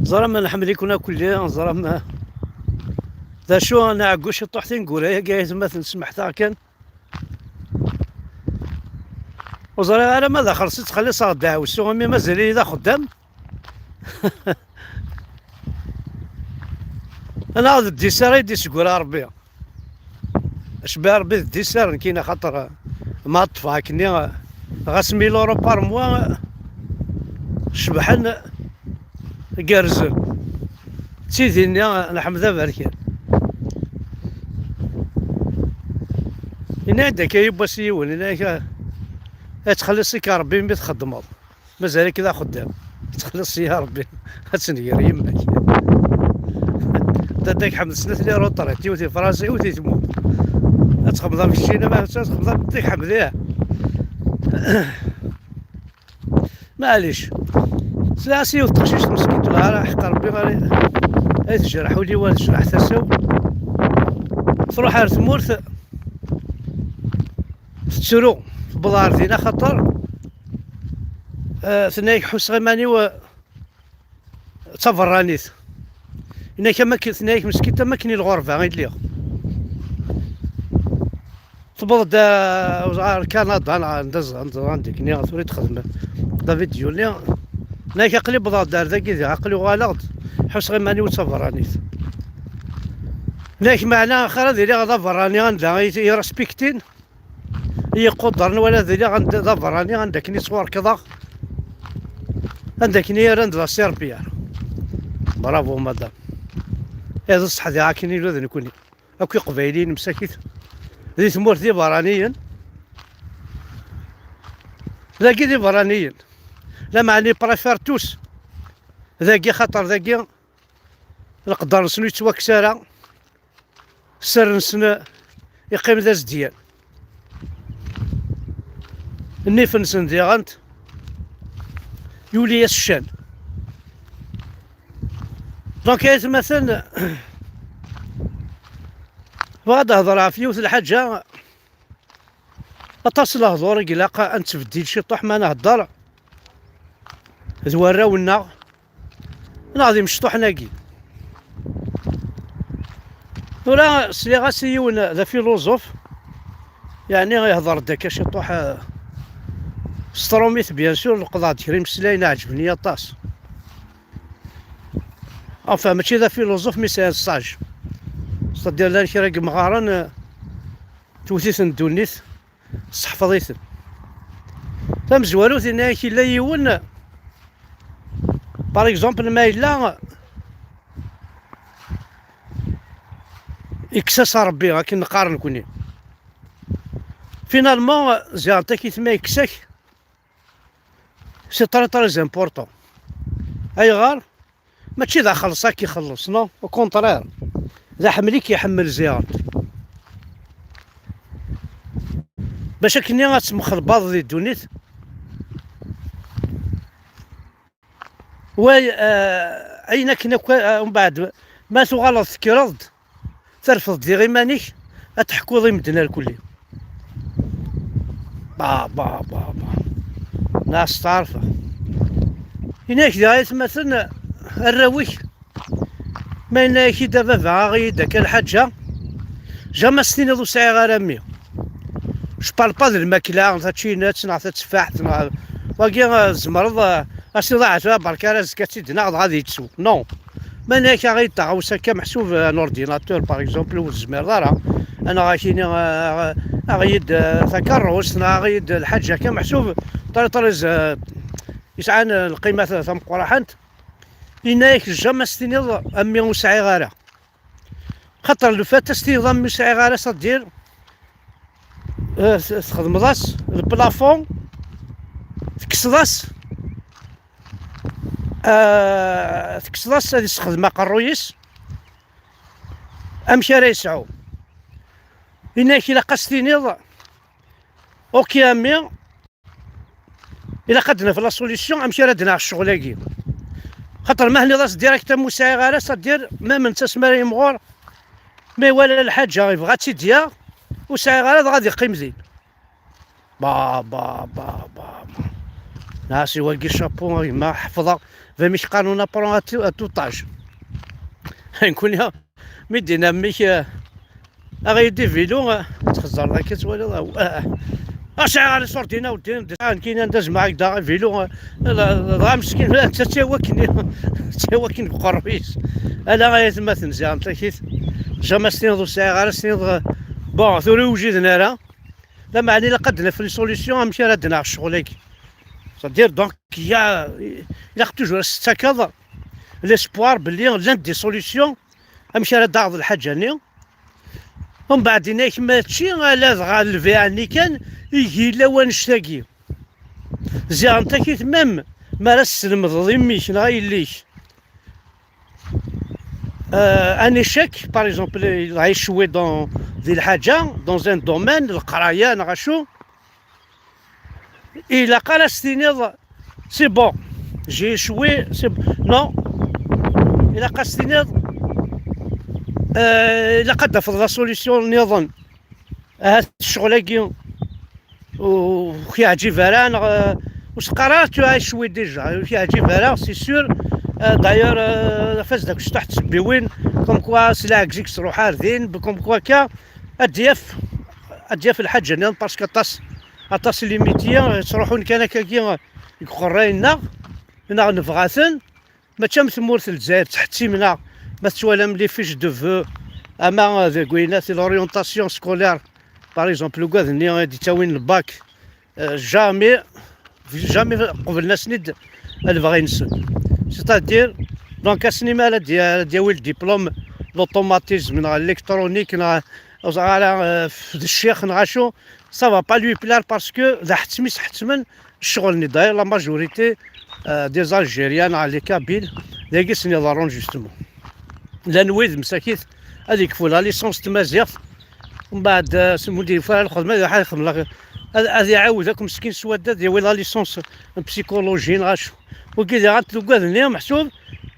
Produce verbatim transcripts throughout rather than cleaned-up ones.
Ẓram nḥemmel-iken akk lli, ẓram d acu, nɛeggu ciṭuḥ tineggura-agi, ay atmaten, smeḥt-aɣ kan. Ur ẓriɣ ara ma d axelṣ i ttxelliṣeɣ ddeɛwessu, imi mazal-iyi d axeddam. Anaɣ d ddisar ay d-iseggra Ṛebbi. Acba Ṛebbi d ddisar, nekkini, axaṭer ma ṭṭfeɣ akkenni, ɣas mille euros par mois, cebḥen, gerrzen. D tidi-nni, nḥemd aberkan. Yenna-d akka yiwwas yiwen, yenna-ak, "Ad txelliṣ-ik Ṛebbi mi txeddmeḍ." Mazal-ik d axeddam. Ttxelliṣ ya Ṛebbi, ad tenger yemma-k. Dadda-k Ḥmed snat les retraites, yiwet i Fransa, yiwet i tmurt. Ad txedmeḍ am keččini, ma ad txedmeḍ am Dadda-k Ḥmed, ih. Maɛlic. Sliɣ-as i yiwet teqcict meskint, lɛar, ḥeqq Ṛebbi, ay, ay tejreḥ ul-iw, ad tejreḥ tasa-w. Truḥ ar tmurt, tettru, tewweḍ ɣer din axaṭer, eh, tenna-yak, "Ḥusseɣ iman-iw, eh, d taberranit." Yenna-k, "Am akken," tenna-yak, "meskint, am akken i lɣerba i lliɣ." Tewweḍ-d, eh, ɣer Kanada, neɣ anda ẓ-, anda ẓran deg-nni, tura i d-xedmen David Yuli. Yenna-k, "Aql-i wwḍeɣ-d ar dagi, diɣ aql-i uɣaleɣ-d, ḥusseɣ iman-iw d taberranit." Yenna-k, "Meɛna axir ad iliɣ d aberrani anda i, i respektin, i yi-quddren, wala ad iliɣ anda, d aberrani anda akken i ttwarkeḍeɣ, anda akken i rran d la serpillère." Bravo, madame. Iḍ ṣṣeḥ diɣ akken i nella d nekkni. Akk iqbayliyen msakit. Di tmurt d iberraniyen. Dagi d iberraniyen. Lameɛna i préfèrent tous dagi, xaṭer dagi leqder-nsen ur yettwakkes ara. Sser-nsen iqqim d azedyan. Nnif-nsen diɣen yuli-yas ccan. Donc, ay atmaten, bɣiɣ ad d-hedreɣ ɣef yiwet lḥaǧa. Aṭas n lehdur i ilaq ad nettbeddil ciṭuḥ ma nhedder d warraw-nneɣ, neɣ d imecṭuḥen-agi. Tura sliɣ-as i yiwen d afiluẓuf, yeɛni ihder-d akka ciṭuḥ, eh, s trumit, bien sûr, leqḍeɣ-d kra imeslayen ɛeǧben-iyi aṭas. Enfin, mačči d afiluẓuf, mais c'est un sage. C'est-à-dire, llan kra n yimɣaren, eh, tewwet-iten ddunit, tesseḥfeḍ-iten. Tamezwarut, yenna-yak yella yiwen, par exemple, ma yella, yekkes-as Ṛebbi, akken neqqar nekkni. Finalement, ziɣen takit ma yekkes-ak, c'est très, très important. Ayɣer? Mačči d axelṣ ad k-ixelleṣ, non, au contraire. D aḥemmel i k-iḥemmel ziɣen. Bac akkenni ad temxelbaḍ di ddunit. Way, eh, ayen akken akk, eh, umbeɛd, ma tuɣaleḍ tekkreḍ-d, terfeḍ diɣ iman-ik, ad teḥkuḍ i medden irkelli. Ba, ba, ba, ba. Neɣ steɛrfeɣ. Yenna-yak diɣ ay atmaten, arraw-ik, ma yenna-yak-id a baba, aɣ-iyi-d akka lḥaǧa, jamais s-tiniḍ ur sɛiɣ ara mmi. Je parle pas d lmakla, taččinat, neɣ tatteffaḥt, neɣ wagi, eh, tzemreḍ, eh, as-iḍaɛet, ah, berka ara azekka ad tt-id-naɣ, dɣa ad yettu. Non. Ma yenna-yak aɣ-iyi-d taɣawsa akka meḥsub, eh, un ordinateur, par exemple, ur tezmireḍ ara. Neɣ ad ak-yini, eh, aɣ-iyi-d, eh, takerrust, neɣ aɣ-iyi-d lḥaǧa akka meḥsub, très, très, eh, yesɛan, eh, lqima ta-, tameqqraḥant. Yenna-yak jamais s-tiniḍ a mmi ur sɛiɣ ara. Xaṭer le fait ad s-tiniḍ a mmi ur sɛiɣ ara, c'est-à-dire, eh, t-, txedmeḍ-as le plafond, tekkseḍ-as, eh, tekkseḍ-as ad issexdem aqerruy-is, amek ara yesɛu? Yenna-yak ilaq ad s-tiniḍ, ok a mmi, ilaq ad d-naf la solution, amek ara d-naɣ ccɣel-agi. Xaṭer ma henniḍ-as direct am ur sɛiɣ ara, c'est-à-dire, même netta asmi ara yimɣur, ma iwala lḥaǧa yebɣa ad tt-id-yaɣ, ur sɛiɣ ara, dɣa ad iqqim din. Ba, ba, ba, ba, ba. Nɛas i wagi chapeau, a gma, ḥefḍeɣ. d amek qqaren, on apprend à tout, à tout âge. Nekkni mi d-yenna mmi-k, eh, aɣ-iyi-d vilu, eh, txeẓẓreḍ akka twaliḍ, ah, ah, ah, sɛiɣ ara ṣṣurtin a weddi, ah, nekkini anda zemreɣ ad d-aɣeɣ vilu, eh, la, la, dɣa meskin, netta d tawakken, d tawakken deg uqerruy-is. Ala ay atmaten ziɣen takit, jamais s-tiniḍ ur sɛiɣ ara, s-tiniḍ, eh, bon, tura ur wjiden ara. Lameɛna ilaq ad d-naf les solutions amek ara d-naɣ ccɣel-agi. C'est-à-dire, donc, il y a, ilaq toujours ad s-tettakeḍ l'espoir belli llant des solutions amek ara d-taɣeḍ lḥaǧa-nni. Umbeɛd, yenna-k mačči ala dɣa lbiɛ-nni kan i yella wannect-agi. Ziɣen takit, même mi ara s-teslemdeḍ i mmi-k neɣ i yelli-k, euh, un échec, par exemple, il a échoué dans, di lḥaǧa, dans un domaine, leqraya neɣ acu, ilaq ara s-tiniḍ, c'est bon, j'ai échoué, c'est bon. Non, ilaq ad s-tiniḍ, euh, ilaq ad d-tafeḍ la solution nniḍen. Ahat ccɣel-agi ur k-yeɛǧib ara, neɣ, euh, ur s-qqar ara tu as échoué déjà, ur k-yeɛǧib ara, c'est sûr. Euh, d'ailleurs, euh, faz-d akk cṭuḥ tsebbiwin, comme quoi s lɛegz-ik truḥ ar din, comme quoi akka, ad d-yaf, ad d-yaf lḥaǧa-nniḍen, parce que aṭas, aṭas n les métiers ttruḥun kan akkagi deg uqerray-nneɣ, neɣ nebɣa-ten, mačči am tmurt n Lezzayer ttḥettimen-aɣ, ma tettwalam les fiches de vœux, ama deg winat l'orientation scolaire, par exemple, ugad-nni i d-ittawin le bac, euh, jamais, jamais qeblen-asen-id lebɣi-nsen. C'est-à-dire, donc, ass-nni mi ara d-, ara d-yawi le diplôme, l'automatisme, neɣ l'électronique, neɣ, neɣ, euh, d ccix, neɣ acu, ça va pas lui plaire parce que d aḥettem i s-ḥettmen ccɣel-nni. D'ailleurs, la majorité, euh, des Algériens, neɣ les Kabyles, d agi i sen-iḍerrun, justement. Llan wid, msakit, ad yekfu la licence n tmaziɣt, mbeɛd, euh, s-, mu d-yufa ara lxedma, ad iruḥ ad ixdem la, ad, ad iɛawed akk meskin s waddad, yawi la licence n psychologie, neɣ acu. Wagi diɣen, ugad-nni, meḥsub,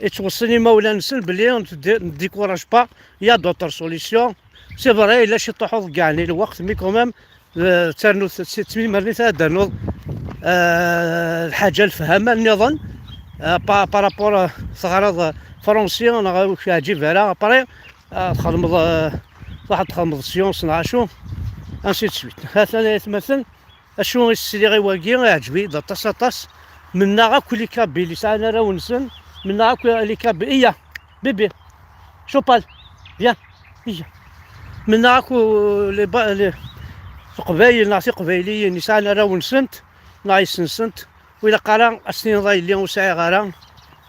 yettweṣṣi imawlan-nsen belli ne, ne décourage pas, il y a d'autres solutions. C'est vrai, yella ciṭuḥ uḍeggeɛ-nni lweqt, mais quand même, euh, ternu t-, t-, tmimerni ad d-ternuḍ, euh, lḥaǧa lefhama nniḍen, euh, pa-, par rapport, euh, teɣriḍ, euh, français, neɣ ur k-yeɛǧib ara, après, euh, txedmeḍ, euh, truḥeḍ txedmeḍ science, neɣ acu, ainsi de suite. Ha-t-an ay atmaten, acu i s-sliɣ i wagi, iɛǧeb-iyi-d aṭas, aṭas. Mennaɣ akk les Kabyles yesɛan arraw-nsen, mennaɣ akk les Kabyles, iya, bébé, Chopal, viens, iya. Mennaɣ akk, euh, les ba-, les, Leqbayel neɣ Tiqbayliyin yesɛan arraw-nsent, neɣ yessensen-t, ur ilaq ara ad s-tiniḍ a yelli ur sɛiɣ ara,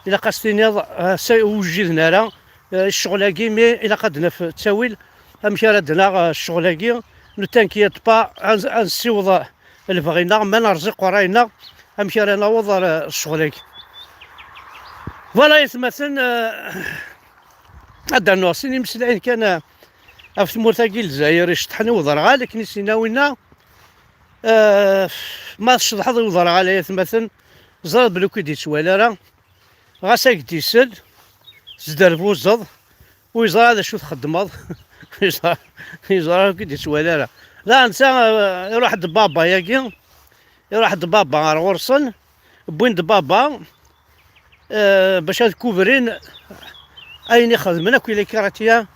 ilaq ad s-tiniḍ, euh, sa ur wjiden ara, euh, ccɣel-agi, mais ilaq ad d-naf ttawil amek ara d-naɣ, euh, ccɣel-agi, ne t'inquiète pas, ad, ad nessiweḍ, euh, lebɣi-nneɣ, ma nerẓ iqerray-nneɣ, amek ara naweḍ ɣer, euh, ccɣel-agi. Voilà, ay atmaten, euh, ad d-rnuɣ sin imeslayen kan, euh, ɣef tmurt-agi n Lezzayer iceṭṭḥen i uderɣal, akken i s-yenna winna, euh, ma tceḍḥeḍ i uderɣal, ay atmaten, ẓriɣ belli ur k-id-yettwali ara, ɣas ad k-d-isel, tesderbuzeḍ, ur yeẓra d acu txeddmeḍ, ur yeẓra, ur yeẓra ur k-id-yettwali ara. La netta, euh, iruḥ-d baba-yagi, iruḥ-d baba ar ɣur-sen, wwin-d baba, euh, bac ad kubrin ayen i xedmen akk i les Karatiens.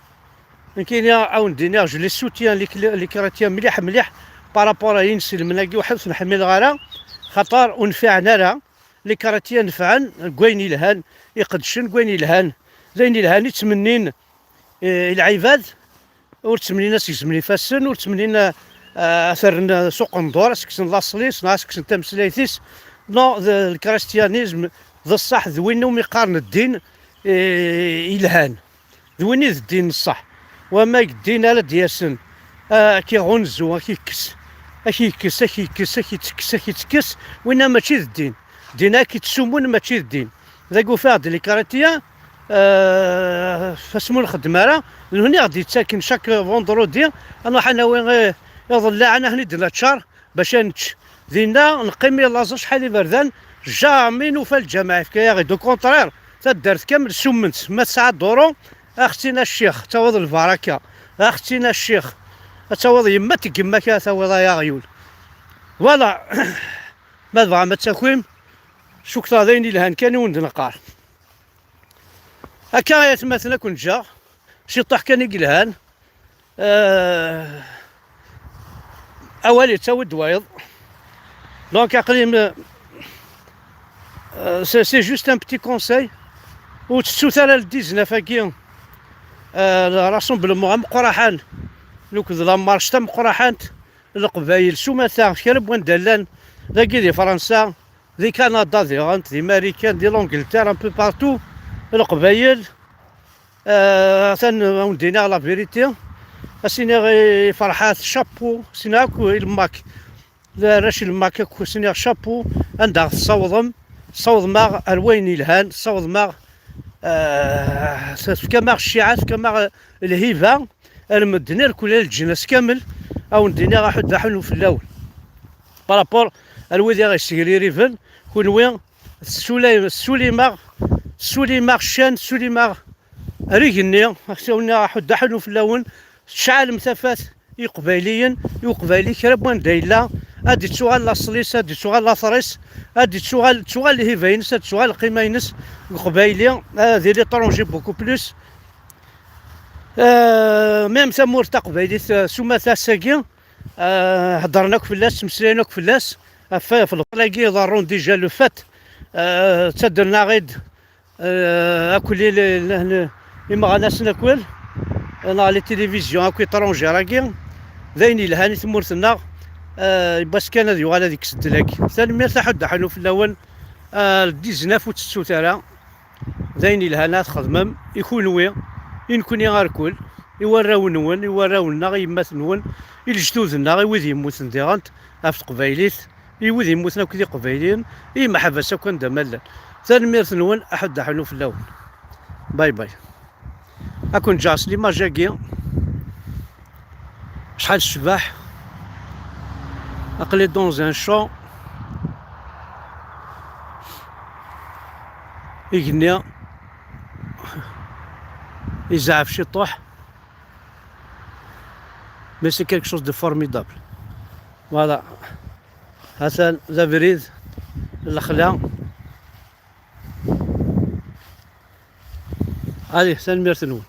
Nekkini, ad wen-d-iniɣ, je les soutiens, les, les Karatiens, mliḥ, mliḥ, par rapport à yinselmen-agi, ur ten-ḥmileɣ ara, xaṭer ur nfiɛen ara. Les Karatiens nefɛen deg wayen yelhan, iqeddcen deg wayen yelhan, d ayen yelhan i ttmennin, eh, i lɛibad, ur ttmennin ad s-gezmen ifassen, ur ttmennin, eh, ad t-rren s uqendur, ad s-kksen laṣel-is, neɣ ad s-kksen tameslayt-is. Non, d, le christianisme, d ṣṣeḥ, d win umi qqaren ddin, eh, yelhan. D win i d ddin n ṣṣeḥ. Wama deg ddin ara d-yasen, ah, ad k-iɣunzu, ad k-ikkes, ad k-ikkes, ad k-ikkes, ad k-ittekkes, ad k-ittekkes, winna mačči d ddin. Ddin ad k-ittsumun, mačči d ddin. Dagi ufiɣ-d les Karatiens, euh, asmi ur nxeddem ara, d nutni i ɣ-d-yettaken chaque vendredi, ad nruḥ ad nawi, eh, iḍellaɛen, ad ten-id-neččar bac ad nečč. Dinna neqqim i laẓ acḥal iberdan, jamais nufa lǧameɛ yefka-yaɣ-id. Au contraire, taddart kamel summen-tt. Ma tesɛa duru, axtin a ccix, ad tawiḍ lbaraka. Axtin a ccix, ad tawiḍ yemma-k, yemma-k ad tawiḍ ay aɣyul. Voilà. Ma tebɣam ad takim, Cukkteɣ d ayen yelhan kan i wen-d-neqqar. Akka ay atmaten, ad ken-ǧǧeɣ ciṭuḥ kan i yelhan. Euh, awal yettawi-d wayeḍ. Donc aql-i m-, euh, c'est, c'est juste un petit conseil. Ur tettut ara le dix-neuf agi, euh, le rassemblement ameqqraḥan, akked la marche tameqqraḥant n Leqbayel s umata, kra n wanda llan, dagi di Fransa, di Kanada diɣen, di Marikan, di l'Angleterre, un peu partout, Leqbayel, euh, atan ad wen-d-iniɣ la vérité, ad s-iniɣ i Ferḥat, chapeau, ad s-iniɣ akk i Lmak, d arrac n Lmak akk, ad s-iniɣ chapeau, anda ɣ-tessawḍem, tessawḍem-aɣ ar wayen yelhan, tessawḍem-aɣ, euh, tefkam-aɣ cciɛa, tefkam-aɣ lhiba, ar medden irkul, ar leǧnas kamel, ad wen-d-iniɣ aḥuddu aḥunnu fell-awen. Par rapport ar wid i ɣ-yessegririben, kunwi tessulim-, tessulim-aɣ, tessulim-aɣ ccan, tessulim-aɣ ar igenni, ad wen-iniɣ aḥuddu aḥunnu fell-awen, tceɛlem tafat i Iqbayliyen, i Uqbayli kra n wanda yella, ad d-ittuɣal laṣel-is, ad d-ittuɣal later-is, ad d-ittuɣal, tuɣal lhiba-ines, ad d-tuɣal lqima-ines deg Uqbayli, euh, di l'étranger beaucoup plus. Euh, même tamurt taqbaylit, euh, s umata ass-agi, euh, heddren akk fell-as, ttmeslayen akk fell-as, ɣef, ɣef lbaṭel-agi iḍerrun déjà le fait, euh, ttadren-aɣ-id, euh, akk li, li, li, li, imeɣnasen akk, neɣ les télévisions akk étrangères-agi, d ayen yelhan i tmurt-nneɣ, euh, yiwwas kan ad yuɣal ad ikkes ddel-agi. Tanemmirt aḥuddu aḥunnu fell-awen, euh, le dix-neuf ur tettut ara. D ayen yelhan ad txedmem i kunwi, i nekni arkul, i warraw-nwen, i warraw-nneɣ, i yemmat-nwen, i lejdud-nneɣ, i wid yemmuten diɣen ɣef teqbaylit, i wid yemmuten akk d iqbayliyen, i yimeḥbas akk anda ma llan. Tanemmirt-nwen, aḥuddu aḥunnu fell-awen. Bye bye. Ad ken-ǧǧeɣ s l'image-agi. Acḥal tecbeḥ. Aql-i dans un champ. Igenni yezɛef ciṭuḥ. Mais c'est quelque chose de formidable. Voilà. Atan d abrid, lexla. Allez, tanemmirt-nwen.